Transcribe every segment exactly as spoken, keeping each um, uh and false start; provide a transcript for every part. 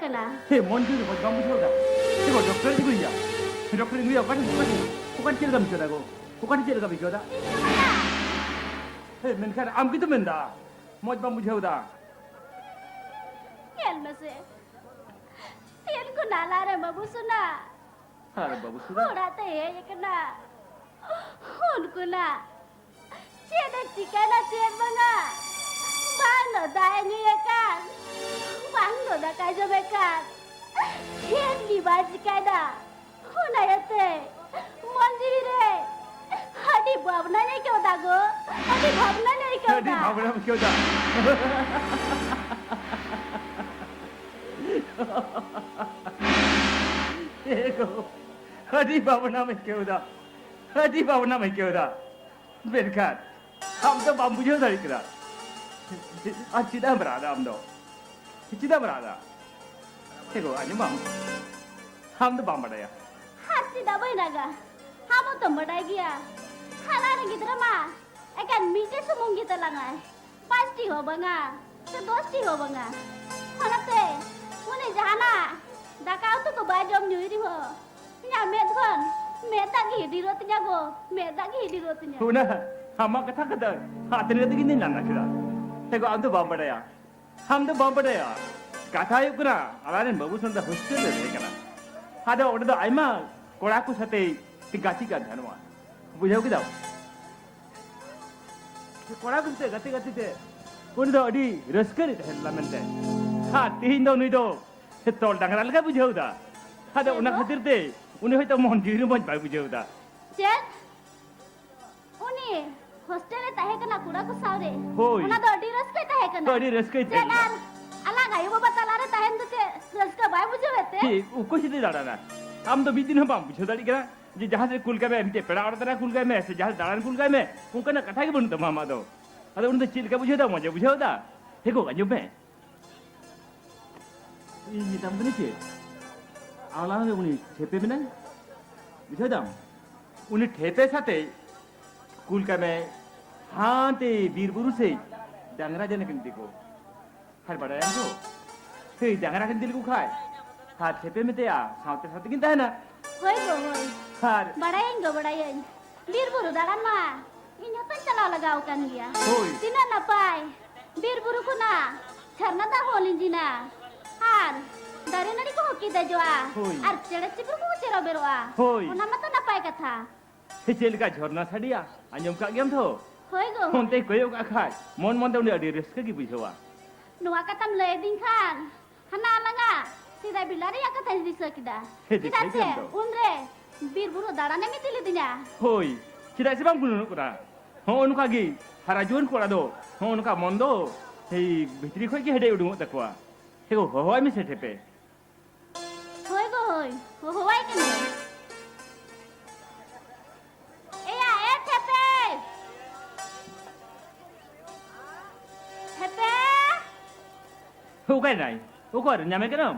ᱠᱟᱱᱟ᱾ ᱦᱮ, ᱢᱚᱱ ᱡᱤᱣᱤ ᱢᱚᱡᱽ ᱵᱟᱢ ᱵᱩᱡᱷᱟᱹᱣ ᱫᱟ? ᱦᱮ ᱜᱚ, ᱰᱚᱠᱴᱚᱨ ᱤᱫᱤ ᱠᱚ ᱦᱩᱭᱩᱜᱼᱟ᱾ ᱰᱚᱠᱴᱚᱨ ᱤᱫᱤ ᱦᱩᱭᱩᱜᱼᱟ᱾ ᱚᱠᱟᱴᱷᱮᱱ, ᱚᱠᱟᱴᱷᱮᱱ, ᱚᱠᱟᱴᱷᱮᱱ ᱪᱮᱫ ᱞᱮᱠᱟᱢ ᱟᱹᱭᱠᱟᱹᱣ ᱫᱟ ᱜᱚ? ᱚᱠᱟᱴᱷᱮᱱ ᱪᱮᱫ ᱞᱮᱠᱟᱢ ᱟᱹᱭᱠᱟᱹᱣ ᱫᱟ? ᱦᱮ, ᱢᱮᱱᱠᱷᱟᱱ ᱟᱢ ᱜᱮᱛᱚ ᱢᱮᱱ ᱫᱟ ᱢᱚᱡᱽ ᱵᱟᱢ ᱵᱩᱡᱷᱟᱹᱣ ᱫᱟ᱾ ᱧᱮᱞ ᱢᱮᱥᱮ, ᱛᱤᱱ ᱠᱷᱚᱱᱟᱜ ᱞᱟᱦᱟ ᱨᱮ ᱵᱟᱹᱵᱩ ᱥᱳᱱᱟ ᱟᱨ ᱵᱟᱹᱵᱩ ᱥᱳᱱᱟ ᱚᱲᱟᱜ ᱛᱮ ᱦᱮᱡ ᱟᱠᱟᱱᱟ, ᱩᱱ ᱠᱷᱚᱱᱟᱜ ᱪᱮᱫ ᱮ ᱪᱤᱠᱟᱹᱭᱮᱫᱟ, ᱪᱮᱫ ᱵᱟᱝᱟ? ᱵᱟᱝ ᱫᱚ ᱫᱟᱜ ᱮ ᱧᱩᱭᱮᱫ ᱠᱟᱱ, ᱵᱟᱝ ᱫᱚ ᱫᱟᱠᱟᱭ ᱡᱚᱢᱮᱫ ᱠᱟᱱ, ᱪᱮᱫ ᱜᱮ ᱵᱟᱭ ᱪᱤᱠᱟᱹᱭᱮᱫᱟ᱾ ᱚᱱᱟ ᱤᱭᱟᱹᱛᱮ ᱢᱚᱱ ᱡᱤᱣᱤ ᱨᱮ ᱟᱹᱰᱤ ᱵᱷᱟᱵᱽᱱᱟᱧ ᱟᱹᱭᱠᱟᱹᱣ ᱫᱟ ᱜᱚ, ᱟᱹᱰᱤ ᱵᱷᱟᱵᱽᱱᱟᱧ ᱟᱹᱭᱠᱟᱹᱣ ᱟᱹᱰᱤ ᱫᱟ᱾ ᱵᱷᱟᱵᱽᱱᱟᱢ ᱟᱹᱭᱠᱟᱹᱣ ᱫᱟ᱾ ᱮ ᱜᱚ, ᱟᱹᱰᱤ ᱵᱷᱟᱵᱽᱱᱟᱢ ᱟᱹᱭᱠᱟᱹᱣ ᱫᱟ, ᱟᱹᱰᱤ ᱵᱷᱟᱵᱽᱱᱟᱢ ᱟᱹᱭᱠᱟᱹᱣ ᱫᱟ᱾ ᱢᱮᱱᱠᱷᱟᱱ ᱟᱢ ᱫᱚ ᱵᱟᱢ ᱵᱩᱡᱷᱟᱹᱣ ᱫᱟᱲᱮᱭᱟᱜ ᱠᱟᱱᱟ᱾ ᱟᱨ ᱪᱮᱫᱟᱜ ᱮᱢ ᱨᱟᱜ ᱮᱫᱟ ᱟᱢ ᱫᱚ? ᱪᱮᱫᱟᱜ ᱮᱢ ᱨᱟᱜ ᱮᱫᱟ? ᱮ ᱜᱚ, ᱟᱸᱡᱚᱢ ᱢᱟᱢ, ᱟᱢ ᱫᱚ ᱵᱟᱢ ᱵᱟᱰᱟᱭᱟ᱾ ᱟᱨ ᱪᱮᱫᱟᱜ ᱵᱟᱹᱧ ᱨᱟᱜᱟ? ᱟᱢ ᱦᱚᱸᱛᱚᱢ ᱵᱟᱰᱟᱭ ᱜᱮᱭᱟ, ᱦᱟᱨᱟ ᱨᱮ ᱜᱤᱫᱽᱨᱟᱹ ᱢᱟ ᱮᱠᱮᱱ ᱢᱤᱫᱴᱮᱡ ᱥᱩᱢᱩᱝ ᱜᱮ ᱛᱟᱞᱟᱝᱟᱭ, ᱯᱟᱸᱪᱴᱤ ᱦᱚᱸ ᱵᱟᱝᱟ, ᱥᱮ ᱫᱚᱥᱴᱤ ᱦᱚᱸ ᱵᱟᱝᱟ᱾ ᱚᱱᱟᱛᱮ ᱩᱱᱤ ᱡᱟᱦᱟᱱᱟᱜ ᱫᱟᱠᱟ ᱩᱛᱩ ᱠᱚ ᱵᱟᱭ ᱡᱚᱢ ᱧᱩᱭ ᱨᱮᱦᱚᱸ, ᱤᱧᱟᱹᱜ ᱢᱮᱫ ᱠᱷᱚᱱ ᱢᱮᱫ ᱫᱟᱜ ᱜᱮ ᱦᱤᱰᱤᱨᱚᱜ ᱛᱤᱧᱟ ᱜᱚ, ᱢᱮᱫ ᱫᱟᱜ ᱜᱮ ᱦᱤᱰᱤᱨᱚᱜ ᱛᱤᱧᱟ᱾ ᱚᱱᱟ ᱟᱢᱟᱜ ᱠᱟᱛᱷᱟ ᱠᱟᱫᱟ, ᱦᱟᱛ ᱨᱮ ᱛᱮᱜᱮ ᱤᱧ ᱞᱟᱸᱫᱟ ᱠᱮᱫᱟ᱾ ᱮ ᱜᱚ, ᱟᱢ ᱫᱚ ᱵᱟᱢ ᱵᱟᱰᱟᱭᱟ, ᱟᱢ ᱫᱚ ᱵᱟᱢ ᱵᱟᱰᱟᱭᱟ᱾ ᱠᱟᱛᱷᱟ ᱦᱩᱭᱩᱜ ᱠᱟᱱᱟ, ᱟᱞᱟᱝ ᱨᱮᱱ ᱵᱟᱹᱵᱩ ᱥᱳᱱᱟ ᱫᱚ ᱦᱳᱥᱴᱮᱞ ᱨᱮ ᱛᱟᱦᱮᱸ ᱠᱟᱱᱟ᱾ ᱟᱫᱚ ᱚᱸᱰᱮ ᱫᱚ ᱟᱭᱢᱟ ᱠᱚᱲᱟ ᱠᱚ ᱥᱟᱛᱮ ᱜᱟᱛᱮ ᱠᱟᱱ ᱛᱟᱦᱮᱱᱚᱜᱼᱟ, ᱵᱩᱡᱷᱟᱹᱣ ᱠᱮᱫᱟᱢ? ᱠᱚᱲᱟ ᱠᱚ ᱥᱟᱛᱮ ᱜᱟᱛᱮ ᱜᱟᱛᱮ ᱛᱮ ᱩᱱᱤ ᱫᱚ ᱟᱹᱰᱤ ᱨᱟᱹᱥᱠᱟᱹ ᱨᱮ ᱛᱟᱦᱮᱸ ᱞᱮᱱᱟ ᱢᱮᱱᱛᱮ᱾ ᱟᱨ ᱛᱮᱦᱮᱧ ᱫᱚ ᱱᱩᱭ ᱫᱚ ᱛᱚᱞ ᱰᱟᱝᱨᱟ ᱞᱮᱠᱟ ᱵᱩᱡᱷᱟᱹᱣ ᱮᱫᱟ᱾ ᱟᱫᱚ ᱚᱱᱟ ᱦᱮᱸ ᱜᱚ᱾ ᱠᱷᱟᱹᱛᱤᱨ ᱛᱮ ᱩᱱᱤ ᱦᱚᱭᱛᱳ ᱢᱚᱱ ᱡᱤᱣᱤ ᱨᱮ ᱢᱚᱡᱽ ᱵᱟᱭ ᱵᱩᱡᱷᱟᱹᱣ ᱮᱫᱟ᱾ ᱪᱮᱫ? ᱩᱱᱤ ᱦᱳᱥᱴᱮᱞ ᱨᱮ ᱛᱟᱦᱮᱸ ᱠᱟᱱᱟ ᱠᱚᱲᱟ ᱠᱚ ᱥᱟᱶ ᱨᱮ? ᱦᱳᱭ᱾ ᱚᱱᱟ ᱫᱚ ᱟᱹᱰᱤ ᱨᱟᱹᱥᱠᱟᱹᱭ ᱛᱟᱦᱮᱸ ᱠᱟᱱᱟ᱾ ᱟᱹᱰᱤ ᱨᱟᱹᱥᱠᱟᱹᱭ ᱪᱮᱫ ᱛᱟᱦᱮᱸ ᱠᱟᱱᱟ᱾ ᱟᱨ ᱟᱞᱟᱜ ᱟᱭᱳ ᱵᱟᱵᱟ ᱛᱟᱞᱟ ᱨᱮ ᱛᱟᱦᱮᱱ ᱫᱚ ᱪᱮᱫ ᱨᱟᱹᱥᱠᱟᱹ ᱵᱟᱭ ᱵᱩᱡᱷᱟᱹᱣ ᱮᱫ ᱛᱮ? ᱪᱮᱫ ᱚᱠᱚᱭ ᱥᱟᱛᱮ ᱫᱟᱬᱟᱱᱟ? ᱟᱢ ᱫᱚ ᱢᱤᱫ ᱫᱤᱱ ᱦᱚᱸ ᱵᱟᱢ ᱵᱩᱡᱷᱟᱹᱣ ᱫᱟᱲᱮᱭᱟᱜ ᱠᱟᱱᱟ ᱡᱮ ᱡᱟᱦᱟᱸ ᱥᱮᱫ ᱠᱩᱞ ᱠᱟᱭ ᱢᱮ, ᱢᱤᱫᱴᱮᱡ ᱯᱮᱲᱟ ᱚᱲᱟᱜ ᱨᱮ ᱠᱩᱞ ᱠᱟᱭ ᱢᱮ, ᱥᱮ ᱡᱟᱦᱟᱸ ᱥᱮᱫ ᱫᱟᱬᱟᱱ ᱠᱩᱞ ᱠᱟᱭ ᱢᱮ, ᱚᱱᱠᱟᱱᱟᱜ ᱠᱟᱛᱷᱟ ᱜᱮ ᱵᱟᱹᱱᱩᱜ ᱛᱟᱢᱟ ᱟᱢᱟᱜ ᱫᱚ᱾ ᱟᱫᱚ ᱩᱱᱤ ᱫᱚ ᱪᱮᱫ ᱞᱮᱠᱟ ᱵᱩᱡᱷᱟᱹᱣ ᱮᱫᱟ? ᱢᱚᱡᱮ ᱵᱩᱡᱷᱟᱹᱣ ᱮᱫᱟ? ᱦᱮᱸ ᱜᱚ, ᱟᱸᱡᱚᱢ ᱢᱮ᱾ ᱤᱧ ᱢᱮᱛᱟᱢ ᱠᱟᱹᱱᱟᱹᱧ ᱪᱮᱫ? ᱟᱞᱟᱝ ᱨᱮ ᱩᱱᱤ ᱴᱷᱮᱯᱮ ᱢᱮᱱᱟᱭ, ᱵᱩᱡᱷᱟᱹᱣ ᱫᱟᱢ? ᱩᱱᱤ ᱴᱷᱮᱯᱮ ᱥᱟᱛᱮ ᱠᱩᱞ ᱠᱟᱭ ᱢᱮ ᱦᱟᱱᱛᱮ ᱵᱤᱨ ᱵᱩᱨᱩ ᱥᱮᱫ ᱰᱟᱝᱨᱟ ᱡᱟᱱᱮ ᱠᱟᱱ ᱛᱮᱠᱚ᱾ ᱟᱨ ᱵᱟᱲᱟᱭᱟᱢ ᱛᱚ, ᱰᱟᱝᱨᱟ ᱠᱤᱱ ᱤᱫᱤ ᱞᱮᱠᱚ ᱠᱷᱟᱡ ᱟᱨ ᱴᱷᱮᱯᱮ ᱢᱮᱛᱟᱭᱟ, ᱥᱟᱶᱛᱮ ᱥᱟᱶᱛᱮ ᱠᱤᱱ ᱛᱟᱦᱮᱱᱟ᱾ ᱦᱳᱭ ᱜᱚ, ᱦᱳᱭ᱾ ᱟᱨ ᱵᱟᱲᱟᱭᱟᱹᱧ ᱜᱚ, ᱵᱟᱲᱟᱭᱟᱹᱧ᱾ ᱵᱤᱨ ᱵᱩᱨᱩ ᱫᱟᱬᱟᱱ ᱢᱟ ᱤᱧ ᱦᱚᱸᱛᱚᱧ ᱪᱟᱞᱟᱣ ᱞᱟᱜᱟᱣ ᱟᱠᱟᱱ ᱜᱮᱭᱟ᱾ ᱦᱳᱭ᱾ ᱛᱤᱱᱟᱹᱜ ᱱᱟᱯᱟᱭ᱾ ᱵᱤᱨ ᱵᱩᱨᱩ ᱠᱷᱚᱱᱟᱜ ᱡᱷᱟᱨᱱᱟ ᱫᱟᱜ ᱦᱚᱸ ᱞᱤᱸᱡᱤᱱᱟ᱾ ᱟᱨ ᱫᱟᱨᱮ ᱱᱟᱹᱲᱤ ᱠᱚᱦᱚᱸ ᱠᱮᱴᱮᱡᱚᱜᱼᱟ᱾ ᱦᱳᱭ᱾ ᱟᱨ ᱪᱮᱬᱮ ᱪᱤᱯᱨᱩ ᱠᱚᱦᱚᱸ ᱪᱮᱨᱚ ᱵᱮᱨᱚᱜᱼᱟ᱾ ᱦᱳᱭ᱾ ᱚᱱᱟ ᱢᱟᱛᱚ ᱱᱟᱯᱟᱭ ᱠᱟᱛᱷᱟ᱾ ᱪᱮᱫ ᱞᱮᱠᱟ ᱡᱷᱚᱨᱱᱟ ᱥᱟᱰᱮᱭᱟ, ᱟᱸᱡᱚᱢ ᱠᱟᱜ ᱜᱮᱭᱟᱢ ᱛᱚ? ᱦᱳᱭ ᱜᱚ᱾ ᱚᱱᱛᱮᱭ ᱠᱚᱭᱚᱜ ᱠᱟᱜ ᱠᱷᱟᱡ ᱢᱚᱱ ᱢᱚᱱᱛᱮ ᱩᱱᱤ ᱟᱹᱰᱤ ᱨᱟᱹᱥᱠᱟᱹ ᱜᱮ ᱵᱩᱡᱷᱟᱹᱣᱟ᱾ ᱱᱚᱣᱟ ᱠᱟᱛᱷᱟᱢ ᱞᱟᱹᱭ ᱟᱹᱫᱤᱧ ᱠᱷᱟᱱ ᱦᱟᱱᱟ ᱟᱞᱟᱝᱟ ᱥᱮᱫᱟᱭ ᱵᱮᱞᱟ ᱨᱮᱭᱟᱜ ᱠᱟᱛᱷᱟᱧ ᱫᱤᱥᱟᱹ ᱠᱮᱫᱟ᱾ ᱦᱮᱸ, ᱫᱤᱥᱟᱹᱭ ᱪᱮᱫᱟᱜ ᱥᱮ ᱜᱮᱭᱟᱢ ᱛᱚ᱾ ᱩᱱᱨᱮ ᱵᱤᱨ ᱵᱩᱨᱩ ᱫᱟᱬᱟᱱᱮᱢ ᱤᱫᱤ ᱞᱤᱫᱤᱧᱟ᱾ ᱦᱳᱭ, ᱪᱮᱫᱟᱜ ᱥᱮ ᱵᱟᱢ ᱜᱩᱱᱟᱹᱱᱚᱜ ᱠᱟᱱᱟ? ᱦᱚᱸᱜᱼᱚ ᱱᱚᱝᱠᱟ ᱜᱮ ᱦᱟᱨᱟ ᱡᱩᱣᱟᱹᱱ ᱠᱚᱲᱟ ᱫᱚ ᱦᱚᱸᱜᱼᱚ ᱱᱚᱝᱠᱟ ᱢᱚᱱ ᱫᱚ ᱥᱮᱭ ᱵᱷᱤᱛᱨᱤ ᱠᱷᱚᱡ ᱜᱮ ᱦᱮᱰᱮᱡ ᱩᱰᱩᱝᱚᱜ ᱛᱟᱠᱚᱣᱟ᱾ ᱦᱮᱸ ᱜᱚ, ᱦᱚᱦᱚᱣᱟᱭ ᱢᱮᱥᱮ ᱴᱷᱮᱯᱮ᱾ ᱦᱳᱭ ᱜᱚ, ᱦᱳᱭ᱾ ᱦᱚᱦᱚᱣᱟᱭ ᱠᱟᱹᱱᱟᱹᱧ᱾ ᱮᱭᱟ, ᱮ ᱴᱷᱮᱯᱮ! ᱴᱷᱮᱯᱮ! ᱚᱠᱟᱭᱮᱱᱟᱭ? ᱚᱠᱟᱨᱮ? ᱧᱟᱢᱮ ᱠᱟᱱᱟᱢ?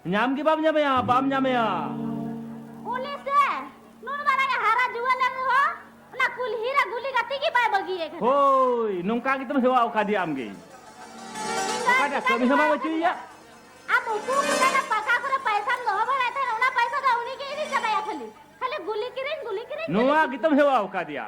ᱧᱟᱢ ᱜᱮ ᱵᱟᱢ ᱧᱟᱢᱮᱭᱟ, ᱵᱟᱢ ᱧᱟᱢᱮᱭᱟ᱾ ᱩᱱᱤ ᱥᱮ ᱱᱩᱱ ᱢᱟᱨᱟᱝ ᱮ ᱦᱟᱨᱟ ᱡᱩᱣᱟᱹᱱ ᱮᱱ ᱨᱮᱦᱚᱸ ᱚᱱᱟ ᱠᱩᱞᱦᱤ ᱨᱮ ᱜᱩᱞᱤ ᱜᱟᱛᱮ ᱜᱮ ᱵᱟᱭ ᱵᱟᱹᱜᱤᱭᱮᱫ ᱠᱟᱱᱟ᱾ ᱦᱳᱭ, ᱱᱚᱝᱠᱟ ᱜᱮᱛᱚᱢ ᱦᱮᱣᱟ ᱟᱠᱟᱫᱮᱭᱟ ᱟᱢᱜᱮ᱾ ᱤᱧ ᱫᱚ ᱚᱠᱟᱴᱟᱜ ᱪᱤᱠᱟᱹᱧ ᱠᱟᱹᱢᱤ ᱦᱚᱸ ᱵᱟᱢ ᱦᱮᱣᱟ ᱟᱹᱪᱩᱭᱮᱭᱟ? ᱟᱠᱟᱫᱮᱭᱟ? ᱟᱢ ᱩᱠᱩ ᱩᱠᱩ ᱛᱮ ᱚᱱᱟ ᱯᱟᱠᱟ ᱠᱚᱨᱮ ᱯᱟᱭᱥᱟᱢ ᱫᱚᱦᱚ ᱵᱟᱲᱟᱭᱮᱫ ᱛᱟᱦᱮᱱ, ᱚᱱᱟ ᱯᱟᱭᱥᱟ ᱫᱚ ᱩᱱᱤ ᱜᱮ ᱤᱫᱤ ᱪᱟᱵᱟᱭᱟ ᱠᱷᱟᱹᱞᱤ᱾ ᱠᱷᱟᱹᱞᱤ ᱜᱩᱞᱤ ᱠᱤᱨᱤᱧ, ᱜᱩᱞᱤ ᱠᱤᱨᱤᱧ, ᱜᱩᱞᱤ ᱱᱚᱣᱟ ᱠᱤᱨᱤᱧ᱾ ᱜᱮᱛᱚᱢ ᱦᱮᱣᱟ ᱟᱠᱟᱫᱮᱭᱟ᱾